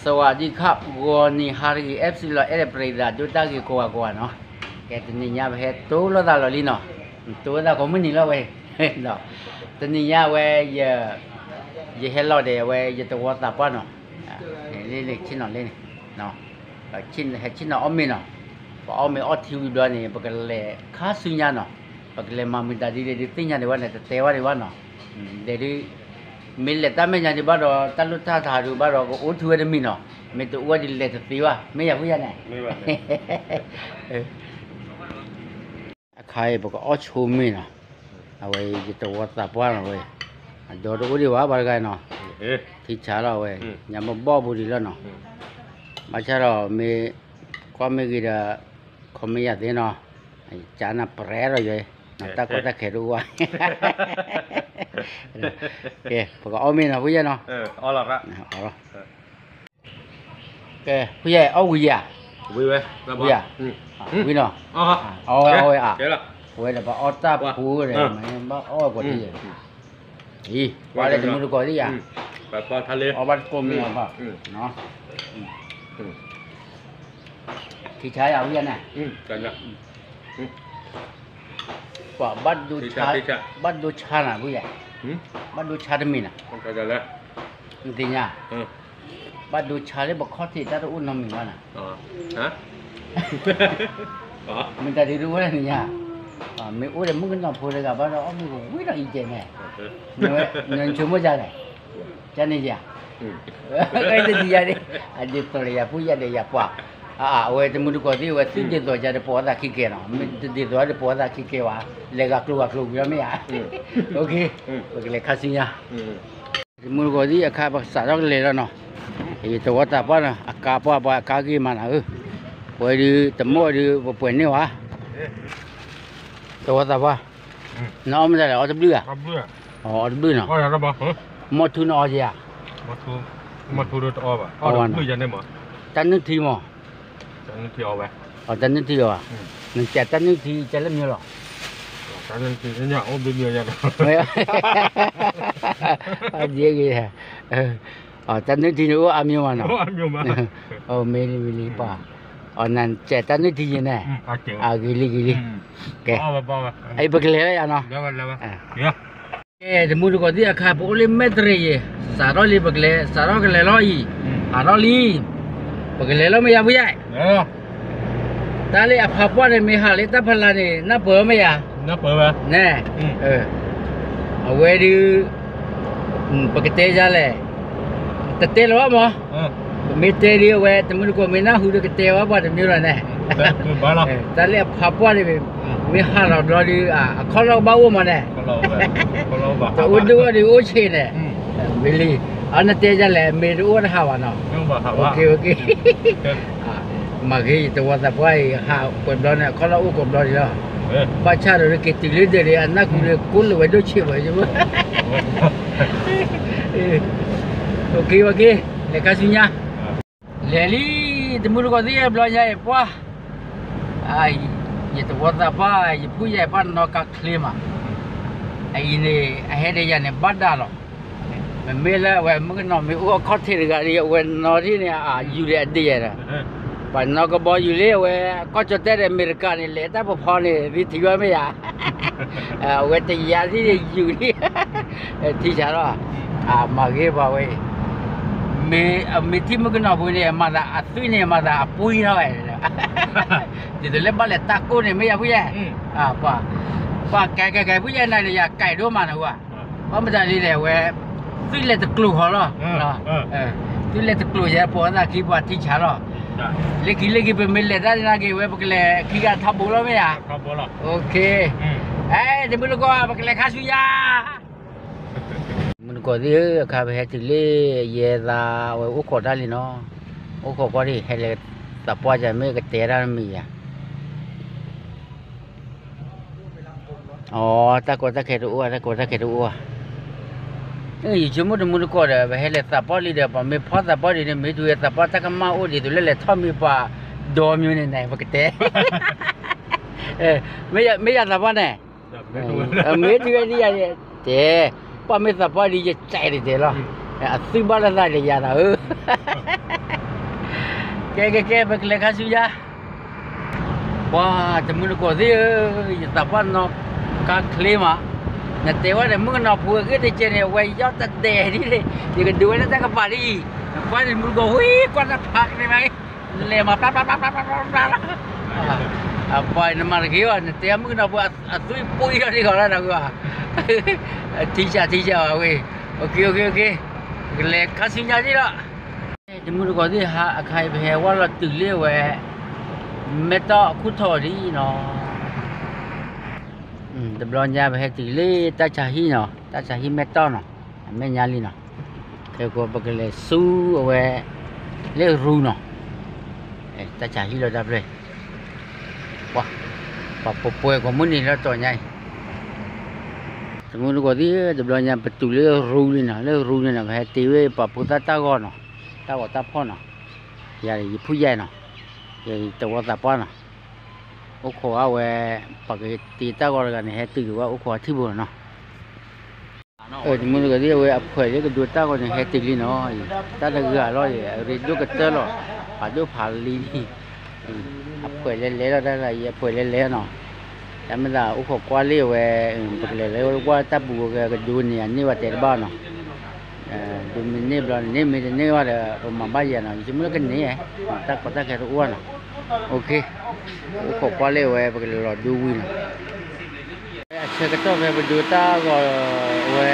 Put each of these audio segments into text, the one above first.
สวัสดีครับ ဂီၤနံၤဟါတဂ့ၤ FC လီၤအဲၣ်ဒိးပရံသးဒိၣ်တၢ်ဂ့ၤကိးဂၤကိးဂၤနီၤ, ကဲတနံၤညါပဟဲတိၢ်လိာ်သးလီၤလံနီၤ, တိၢ်လိာ်သးကိးမုၢ်နံၤလီၤဝဲ, တနံၤညါဝဲ, ယဟဲလီၤဒီးဝဲ ယသဝီသးပှၢ်နီၤ, လ့န့ၣ်ဆ့ၣ်နီၤလ့န့ၣ်, ဟဲဆ့ၣ်နီၤအီၣ်မ့ၤနီၤ, ပအီၣ်မ့ၤအီထံဝံၤဘျီန့ၣ် ပကလဲၤခါဆူညါနီၤ, ပကလဲၤမၤမုာ်တၢ်ဒ်လဲၣ်ဒ်သ့ၣ်ညါဒံးဘၣ်န့ၣ် တတဲဝဲဒံးဘၣ်နီၤ, လဲၤဒ် မ့ၢ်လဲၤတၢ်မဲာ်ညါဒံးဘၣ်ဒီး တၢ်လိၣ်တၢ်ထးဒံးဘၣ်ဒီး ကအိၣ်ထူဝဲတမံၤနီၤ, မ့ၢ်တအိၣ်ဝဲဒ်လဲၤတသ့ဘၣ် မ့ၢ်ယၤဖုယၤန့ၣ် အခါအံၤ ပကအီၣ်ဆိမ့ၤနီၤ, အဝဲယသဝီသးပှၢ်နီၤဝဲ, အဒီတအိၣ်ဒံးဘၣ် ဘၣ်တဂၤနီၤ, ထံဆါလီၤဝဲ, ညါဘီၣ်ဘိဒံးလီၤနီၤ, ဘၣ်ဆၣ်ဒီးမ့ၢ်ကွၢ်မ့ၢ်ဂ့ၤဒီး ခီမ့ၢ်ယၤသ့နီၤ, ကနၣ်ပြဲဒီးယွၤ, တၢ်ကီတၢ်ခဲတအိၣ်ဘၣ်, ကဲ ပကအီၣ်မ့ၤနီၤ ဖုယဲနီၤ, အီၣ်လီၤ ကဲ ဖုယဲအီၣ်ဝံၤယၤ, ဝံၤဝဲ, ဝံၤနီၤ, အီၣ်ဝဲအီၣ်ဝဲအါ, ဝဲဒီးပအီၣ်တၢ်ဖိဒီး မ့ၢ်ဘၣ်အီၣ်ဝဲကွီၤထံ, အံၤ ပှၤလၢတမုၢ်တကိးသ့ၣ်ယၤ, အီၣ်ဘၣ်တကိးမ့ၢ်အီၤဘၣ်, ထံဆါယၤဝံၤယၤန့ၣ်, ပှၤဘၣ်ဒိဆါ, ဘၣ်ဒိဆါနၤဖုယဲ, ဘၣ်ဒိဆါတမ့ၢ်နၤ, နသ့ၣ်ညါ, ဘၣ်ဒိဆါလၢပခီၣ်ထံးတၢ်တအိၣ်နီတမံၤဘၣ်နၤ, မ့ၢ်တၢ်ဒ်တအိၣ်လၢနညါ, မ့ၢ်အိၣ်ဒီးမုၣ်ကနီၤဖိတဂၤဘၣ်ဒီး အီၣ်မ့ၤကဝံၤဒီးအံၤကဲန့ၣ်, နဆိကမိၣ်ဒ်လဲၣ်, ကန့ၣ်ယၤ, တဒ်ယၤန့ၣ်, အဒ်သိးလၢယၤဖုယဲဒီးယၤပှၤ, အဝဲတမုၢ်တကိးသ့ၣ်ဝဲ သုဒ်သိးယၤဒီးပိာ်အသးခံကဲနီၤ, မ့ၢ်တဒ်သိးဒီးပိာ်အသးခံကဲဝဲ, လဲၤဂၤကျိၤဂၤကျိၤဝံၤလီၤမ့ၢ်ဧါ, အိၣ်ခ့, ပကလဲၤခါဆူညါ တမုၢ်တကိးသ့ၣ်အခါ ပကစးထီၣ်ကလဲၤလီၤနီၤ, ယသဝီသးပှၢ်နီၤ အကါပှၢ်ပှၤအကါဂ့ၤမးနၤဧၢ, ပဝဲဒုး တမိၣ်ဝဲဒုး ပပှဲၤန့ၢ်ဝဲ, သဝီသးပှၢ်, နအီၣ်မ့ၢ်တၢ်လဲၣ် အီၣ်တဘျုးဧါ, အီၣ်တဘျုးနီၤ, မီၢ်ထူနအီၣ်က့ၤဧါ, တၢ်နုၢ်ထံမး, တၢ်နုၢ်ထံအီၣ်ဘၣ်, နကဲတၢ်နုၢ်ထံကဲလၢမ့ၢ်လီၤ တၢ်နုၢ်ထံန့ၣ် အိၣ်ဘျုးမ့ၢ်ယၤနီၤ, မ့ၢ်လံမ့ၢ်လံပှၤ, နကဲတၢ်နုၢ်ထံယဲန့ၣ်, ဂ့ၤလံဂ့ၤလံ, ကဲ, ပကလဲၤလီၤယၤနီၤ, ကဲ တမုၢ်တကိးသ့ၣ်အခါ ပအိၣ်လၢမဲၢ်တရ့ၣ်ယဲ, စးထီၣ်လံပကလဲၤ စးထီၣ်ကလဲၤလီၤအံၤ, ဟးထီၣ်လံ, ပကလဲၤလီၤမ့ၢ်ယၤဖုယဲ, တၢ်လၢအဖးပှၢ်န့ၣ် မ့ၢ်ဟးလၢတၢ်ဖးလၢ်န့ၣ် နၢ်ပၢၢ်မ့ၢ်ယၤ, နဲ, အဝဲဒုး ပကတဲယၤလဲၣ်, တတဲလၢၤဘၣ်မး, ပမ့ၢ်တဲဒ်အဝဲ တမုၢ်တကိးမ့ၢ်နၢ်ဟူဒီးကတဲဝဲပှၤတမံၤလီၤန့ၣ်, တၢ်လၢအဖးပှၢ်န့ၣ် မ့ၢ်ဟးလီၤဘျီဒုး အခီၣ်လီၢ်ကဘၣ်အိၣ်မးန့ၣ်, တအိၣ်ဒိၣ်ဒုးအိၣ်ဆံးန့ၣ်, မ့ၢ်လံ, အနတဲယၤလဲၣ် မ့ၢ်တအိၣ်တဟးဘၣ်နီၤ, မၤဂ့ၤ ယသဝီသးပှၢ်အံၤ ဟးကွဲးဘျီန့ၣ် အခီၣ်လီၢ်အိၣ်ကွဲးဘျီန့ၣ်လီၤ, ဘၣ်ဆၣ်ဒီးက့ၤတုၤလၢဒၢးန့ၣ် အနၢ်ကူလၢကိးလၢဝဲဒိၣ်ဆံးဝဲ, လဲၤခါဆူညါ လဲၤလံ, တမုၢ်တကိးသ့ၣ်ဘျီညါအံၤပှၢ်, ယသဝီသးပှၢ် ယဖုယဲၢ်ပှၢ်နီၢ်ကါချ့မး, အအံၤန့ၣ် အဟဲဒီးယၤန့ၣ်ဘၣ်ဒၣ်လီၤ, မ့မ့ၢ်လၢအဝဲမုၣ်ကနီၤမ့ၢ်အိၣ်အခီၣ်ထံးတဂၤဒီး အဝဲနီၢ်ထံၣ်န့ၣ် အယူၤဒီးအဒ့ယဲၢ်ဒီး, ပှၤနီၢ်ကဘီယူၤလံ အဝဲ ကီၢ်ကၠီၣ်တဲၣ်ဒီးအမဲရကၤန့ၣ် လဲၤတၢ်ဖီဖီန့ၣ် သ့ထံၣ်ဘၣ်မ့ၢ်ယၤ, အဝဲတယၤသ့ၣ်န့ၣ်ယူၤလံ, ထံဆးလီၤ, မၤဂ့ၤပှၤဝဲအံၤ မ့ၢ်ထံၣ်မုၣ်ကနီၤဖိန့ၣ် မၤသးအသွံၣ်န့ၣ် မၤသးအပှံထီၣ်ဝဲ, ဒ်သိးလၢဘၣ်လဲၤတၢ်ကိၢ်န့ၣ် မ့ၢ်ယၤဖုယဲၢ်, ပှၤကဲကဲကဲဖုယဲၢ်နၤန့ၣ် ယကဲဒိၣ်မးနဝဲ, ဘၣ်မတၤဒ်လဲၣ်ဝဲ, သွံၣ်လဲၤတကျိၤဃီလီၤ, သွံၣ်လဲၤတကျိၤယဲ ပိာ်သးခံပှၤထံဆးလီၤ, လၢခံလၢခံ ပမ့ၢ်လဲၤတၢ်န့ၣ်က့ၤဝဲ ပကလဲၤခံဂၤထီဘိလီၤမ့ၢ်ဧါ, အဲ တမုၢ်တကိး ပကလဲၤခါဆူညါ မုၢ်တကိးသ့ၣ်ဧၢ, အခါပဟဲတုၤလၢ ယဲသးဝဲအိၣ်ခိးတၢ်လံနီၤ, အိၣ်ခိးကွၢ်ဒ် ဟဲလဲၤသးပှၢ်ယၤ မ့ၢ်ကတဲတၢ်မံၤယၤ, အိ တၢ်ကီတၢ်ခဲတအိၣ်ဧါ, တၢ်ကီတၢ်ခဲတအိၣ်ဧါ, ယဆိကမိၣ်တမုၢ်တကိးဒီး ပဟဲလဲၤသးပှၢ်လံဒီး ပှၤမ့ၢ်ဖီၣ်သးပှၢ်ဒ်န့ၣ် မ့ၢ်တုၤဝဲသးပှၢ်တၢ်ကမၣ်အိၣ်ဒ်သိးလၢလဲၤထီၣ်မ့ၢ်ပှၤဒီမံၤန့ၣ်န့ၣ် ပကတဲ မ့ၢ်ယသးပှၢ်န့ၣ်, မ့ၢ်တုၤဝဲဒ်ယၤန့ၣ် တဲ, ပှၤမ့ၢ်သးပှၢ်ဒ်ယကဲဒ်တဲလီၤ, အသွံၣ်ဘၣ်လၢသးဒီးယၤသးဧၢ, ကဲကဲကဲ ပကလဲၤခါဆူညါ, ပှၤတမုၢ်တကိးသ့ၣ်ဧၢ, ယသးပှၢ်နီၢ်ကါချ့မး, နတဲဝဲဒီးမုၣ်ကနီၤဖိအဂ့ၢ်တကဲန့ၣ် အဝဲယီၢ်တဒဲးဒ်န့ၣ် ယကဒုးဝဲလၢတၢ်ကပၤလံ, နကွၢ်တမုၢ်တကိးဝံၤ ကွၢ်တၢ်ဖးကန့ၢ်မး, လဲၤမး ဖျါဖျါဖျါဖျါဖျါဖျါဖျါလီၤ, အပှၤနမၤတဂ့ၤဘၣ် နတဲမုၣ်ကနီၤဖိအသွံၣ်ပှံၢ်ထီၣ်ဒ်ဂီၤလၢနဂီၢ်, ထံဆးထံဆးဘၣ်ဝဲ, ကလၢခါဆူညါဒ်လီၤ. တမုၢ်တကိးသ့ၣ်ဧၢ အခါအံၤပဟဲဝဲလီၤတုၤလၢဝဲ မဲၢ်တီၢ်အခိၣ်ထီၣ်ဒ်နီၤ, တဘျီညါပဟဲတုၤလၢတၢ်ဆါဟံၣ်နီၤ, တၢ်ဆါဟံၣ်မဲၢ်တီၢ်နီၤ, အမဲာ်ညါလံနီၤ, ခဲကိးပကလဲၤဆူအဝဲ လၢရူနီၤ, တၢ်ဆါဟံၣ်လီၤတၢ်ဖျၢၣ်, ပှၤပှဲၤပှဲၤကိးမုၢ်နံၤလၢတီၤညါအံၤ တမုၢ်တကိးသ့ၣ်ဧၢ တဘျီညါပတုၤလၢရူလံနီၤ, လၢရူန့ၣ်နီၤ ပဟဲတ့ဝဲပာ်ဖိသၣ်တၢ်ဂီၤနီၤ, တၢ်ဂီၤတၢ်ဖီၣ်နီၤ, ယၤဒီးယဖုယဲနီၤ, ယတဝီသးပှၢ်နီၤ, အိၣ်ခိးအဝဲ ပှၤကတ့တၢ်ဂီၤတဂၤန့ၣ် ဟဲတုၤဒံးဝဲအိၣ်ခိးအထံၣ်ဖိနီၤ, တမုၢ်တကိးသ့ၣ် အဝဲအဖှဲးလၢကဒိတၢ်ဂီၤန့ၣ် ဟဲတုၤလံနီၤ, တၢ်တဂၤလီၤ အရ့ဒိၣ်ကတၢၢ်လီၤ, ဖးဒိၣ်ဖးလံၤ အဖှဲးလဲၤလဲၤလီၤတၢ်လၢယဖှဲးလဲၤလဲၤနီၤ, တၢ်မ့ၢ်သးအိၣ်ခိးကွၢ်လံအဝဲ, ပကလဲၤလၢဝဲတၢ်ပူၤကဒိန့ၣ် အန့ၢ်ဝဲတဲတဘၣ်နီၤ, ဒိမ့ၢ်န့ၢ်ဘျီန့ၣ် န့ၢ်မ့ၢ်တန့ၢ်ဘၣ်ဒီး ပမၤဘၣ်ယၤနီၤ, ယဆိကမိၣ်လၢကန့ၢ်, တၢ်ကီတၢ်ခဲတအိၣ်နီၤ, အိၣ်ခိးကွၢ်လံအဝဲ ပကလဲၤလီၤဒိဝံၤနီၤ အဆၢကတီၢ်ဖဲပဒိတၢ်ဂီၤဝဲ,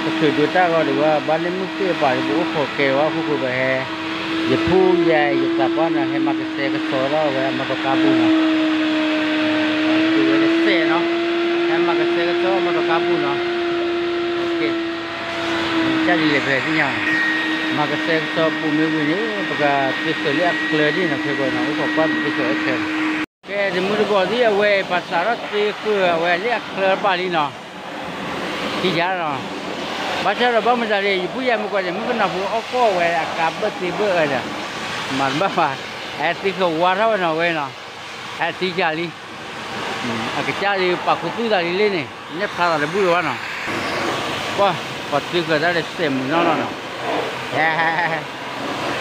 ပချုးဒိတၢ်ဂီၤဒံးဝဲ ဘၣ်လၢမုၢ်သ့ၣ်ပာ်ဒီး ပအိၣ်ခိးကဲဝဲအခိၣ်ဃိပဟဲ, ယဖိယဲ ယသးပှၢ်န့ၣ် ဟဲမၤကစဲကစီဒီးဝဲအမီၢ်တီၤကါပူၤနီၤ, ဒုးဝဲတစဲးနီၤ, ဟဲမၤကစဲကစီမီၢ်တီၤကါပူၤနီၤ, ကၢ်ဒ်လဲၣ်ဖဲသ့ၣ်ညါ, မၤကစဲကစီပူၤမ့ၢ်ဝံၤန့ၣ် ပကသုးဃၢၤလၢအချၢဒ်နီၤ, ခဲကိးနီၤ အိၣ်ခိးကွၢ်ပသုးဃၢၤအချၢ ကဲ တမုၢ်တကိးသ့ၣ် အဝဲပာ်စးထီၣ်သ့ဃၢၤအဝဲလၢအချၢတဖၣ်လံနီၤ, ထံၣ်ယါနီၤ, ဘၣ်ဆၣ်ဒီးဘၣ်မတၤဒ် ယဖုယဲမုၢ်ကီၢ်န့ၣ် မုၣ်ကနီၤဖိအီၣ်ကီၢ်ဝဲအကါဘၢၣ်သ့ဘၢၣ်အၢဒီး, မၤတဘၣ်ဘၣ်, ဟဲသ့ဃၢၤဝါထီၣ်ဝဲနီၤဝဲနီၤ, ဟဲထံၣ်ယါလံ, အကစၢ်ဒုးပာ်ခူသူၣ်သးလံလ့န့ၣ် နဲၣ်ဖျါသးတဘူၣ်လၢၤဘၣ်နီၤ, ပှၤ, ပှၤသ့ဃၢၤတၢ်ဒီးစဲးမုာ်နီၢ်လီၤနီၤ,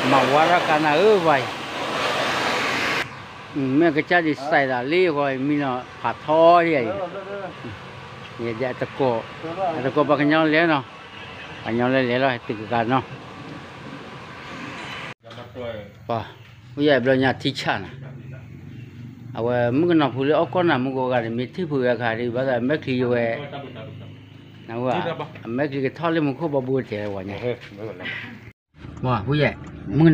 မၤဝါထီၣ်ကါနၤဧၢပှၤအံၤ မ့ၢ်အကစၢ်ဒုးစဲးသးလံအဂီၢ် မံနီၤဖးထီဒ်အံၤ, အတကိး, အတကိးပှၤကညီလဲၤနီၤ, ပှၤကညီလဲၤလဲၤလီၤ ဟဲတုၤကကါနီၤ, ပှၤ, အိၣ်ယဲၢ်ဘျီညါထံဆးနၤ, အဝဲမုၣ်ကနီၤဖိလၢအီၣ်ကီၢ်နၤ မုၢ်ကိးဂၤန့ၣ် မ့ၢ်ထံၣ်ဖုးဝဲအခါဒ် ဘၣ်သးအမဲာ်ချံဝဲ, အမဲာ်ချံကထီၣ်လၢမူခိၣ်ဘီဘိတတဲဝဲန့ၣ် ပှၤ, မုၣ်က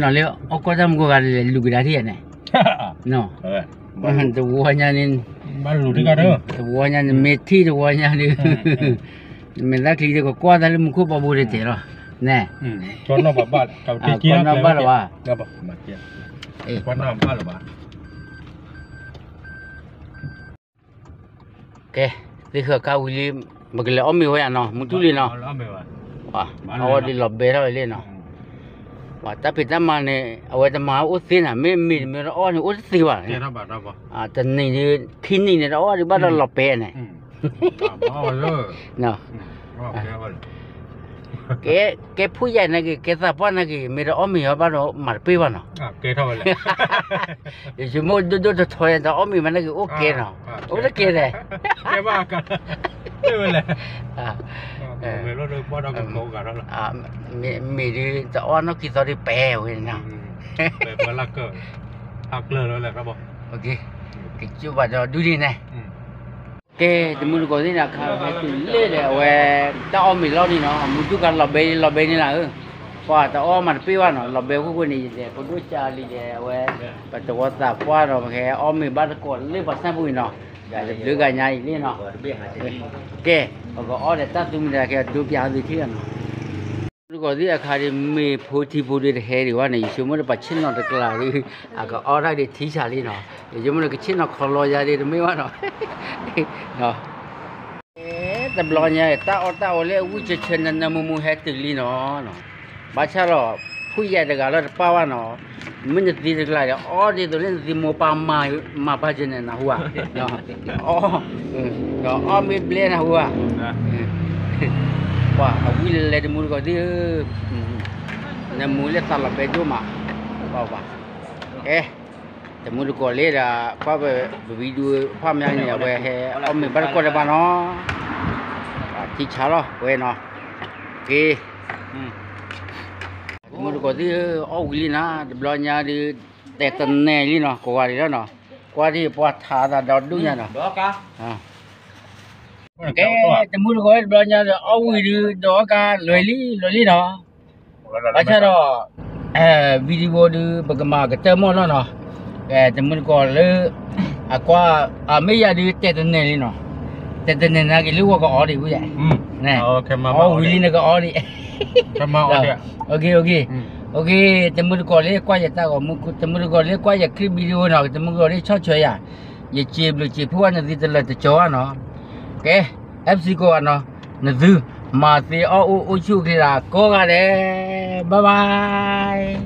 နီၤလၢ အီၣ်ကီၢ်တၢ်မူကိးဂၤဒ်လဲၣ် လူၤကဒါထံၣ်ဧါန့ၣ်, တဝီညါန့ၣ်, တဝီညါန့ၣ် မ့ၢ်ထံၣ်တဝီညါန့ၣ်, မ့ၢ်သးချံဒီးကကွၢ်တၢ်လၢမူခိၣ်ဘီဘိတတဲလီၤ, နဲၣ်, ကီၢ်နီၢ်ဘၣ်လၢၤဘၣ် ကဲ, သ့ဃၢၤကါဝံၤလံ, ပကလဲၤအီၣ်မ့ၤဝဲယါနီၤ မူတူၢ်လံနီၤ, အီၣ်ဒ်လီၤဘဲထီၣ်ဝဲလံနီၤ, ပှၤတၢ်ဖံးတၢ်မၤန့ၣ် အဝဲတမၤအိၣ်သ့နၤ မ့ၢ်မ့ၢ်တမ့ၢ်တအီၣ်န့ၣ် အိၣ်တသ့ဘၣ်, တနံၤဒီး ခံနံၤန့ၣ် တအီၣ်ဒံးဘၣ်ဒီးလီၤပဲန့ၣ် ကဲ, ကဲဖိယဲၢ်နာ်က့ၤ ကဲသးပှၢ်နာ်က့ၤ မ့ၢ်တအီၣ်မ့ၤအီၤဘၣ်ဒီးမၤတပ့ၢ်ဘၣ်နီၤ, ယဆိကမိၣ်ဒိၣ်ဒိၣ်ထီထီန့ၣ် တအီၣ်မ့ၤဘၣ်နာ်က့ၤအိၣ်ကဲနီၤ, အိၣ်တကဲလဲၣ်, မ့ၢ်ဒုးတအီၣ်နီၢ်ခံသီဒုးပဲဝဲန့ၣ်နီၤ, ကစူၢ်ဘၣ်ဒီးဒုးဒ်န့ၣ် ကဲ, တမုၢ်တကိးသ့ၣ်န့ၣ် အခါဟဲတုၤလၢဒီး အဝဲ တၢ်အီၣ်မ့ၤလီၢ်န့ၣ်နီၤ မူတူၢ်ကါလီၤဘဲလီၤဘဲန့ၣ်လၢ, ပှၤတအီၣ်မၤတပ့ၢ်ဘၣ်နီၤ လီၤဘဲခိၣ်ဃိန့ၣ် ယဒဲးဖိဒိၣ်ကၢ်လံဒီး အဝဲ ပတဝီသးပှၢ်ဒီး ပဟဲအီၣ်မ့ၤဘၣ်တကိးလၢပှၤစၢ်ပူၤအံၤနီၤ, ဒီးတဘျုးဂၤညါအံၤလံနီၤ, ကဲ, ပကအီၣ်ဒီးတၢ်သူမုၢ်တဂၤကဲဒိပျးသုထံၣ်နီၤ တကိးသ့ၣ်အခါဒ် မ့ၢ်ဖိထံဖိဒုတဟဲဒံးဘၣ်န့ၣ် ယဆိကမိၣ်ဒီးပှၤဆ့ၣ်နီၤတကျါဒ် အကအီၣ်တၢ်ဒ်ထံဆးလံနီၤ, ယဆိကမိၣ်ဒီးကဆ့ၣ်နီၤခီလီယါဒ်တမ့ၢ်ဘၣ်နီၤ, တဘျီညါ တၢ်အီၣ်တၢ်အီလၢအဝံၣ်ဆၢဆၢ နနၢမူမူဟဲတုၤလံနီၤ, ဘၣ်ဆၣ်ဒီး ဖုယဲၢ်တဂၤလၢတပၢ်ဘၣ်နီၤ, မ့ၢ်နသံတကျါဒီး အီၣ်ဒ်သိးလၢနသံမိၢ်ပၢ်မၤပာ်စၢၤန့ၣ် နဟူဧါ, အီၣ်, ဒီးအီၣ်မ့ၢ်ဘျဲၣ်နဟူဧါ, ပှၤအဝံၣ်လဲၤလဲၤတမူတကိးသ့ၣ်ဧၢ, နမူလၢသးလီၤဘဲဒိၣ်မး, ပှၤပှၤ, ကဲ, တမုၢ်တကိးလၢဒီး ကွၢ်ပ video ဖးမးန့ၣ် အဝဲဟဲအီၣ်မ့ၤဘၣ်တကိးတဘၣ်နီၤ, ထံဆါလီၤဝဲနီၤ, က့ၤ တမုၢ်တကိးသ့ၣ်ဧၢ, အီၣ်ဝံၤလံနၤ, တဘျီညါဒုး တဲတနဲၣ်လံနီၤ, ကိးဂၤဒဲးလီၤနီၤ, ကွၢ်ဒ်ပှၤထးသးဒီဒူၣ်ညါနီၤ, ကဲ, တမုၢ်တကိးတဘျီညါဒီး အီၣ်ဝံၤဒုး ဒီးအီၣ်ကါလွဲၤလံ လွဲၤလံနီၤ, ဘၣ်ဆၣ်ဒီး video ဒုး ပကမၤကတၢၢ်မီၢ်လီၤနီၤ, ကဲ တမုၢ်တကိးလၢ အကွၢ် အမ့ၢ်ယၤဒုး တဲတနဲၣ်လံနီၤ, တဲတနဲၣ်နာ်က့ၤလၢဝဲကအီဒံးဝဲယဲ, အီဝံၤလံနကအီဒံး, တမုၢ်တကိးလၢကွၢ်ယတၢ်ဂီၤမူ တမုၢ်တကိးလၢကွၢ်ယ clip video နီၤ, တမုၢ်တကိးလၢဆီၣ်ထွဲယၤ, ယစံးဘျုးစံးဖှိၣ်ဘၣ် နသုတလၢာ်တကီဘၣ်နီၤ, ကဲ, FC ကိးဂၤနီၤ, နသု မၤသ့အီၣ်အိၣ်အိၣ်ဆူၣ်အိၣ်ချ့လၢကိးဂၤဒဲး, bye bye.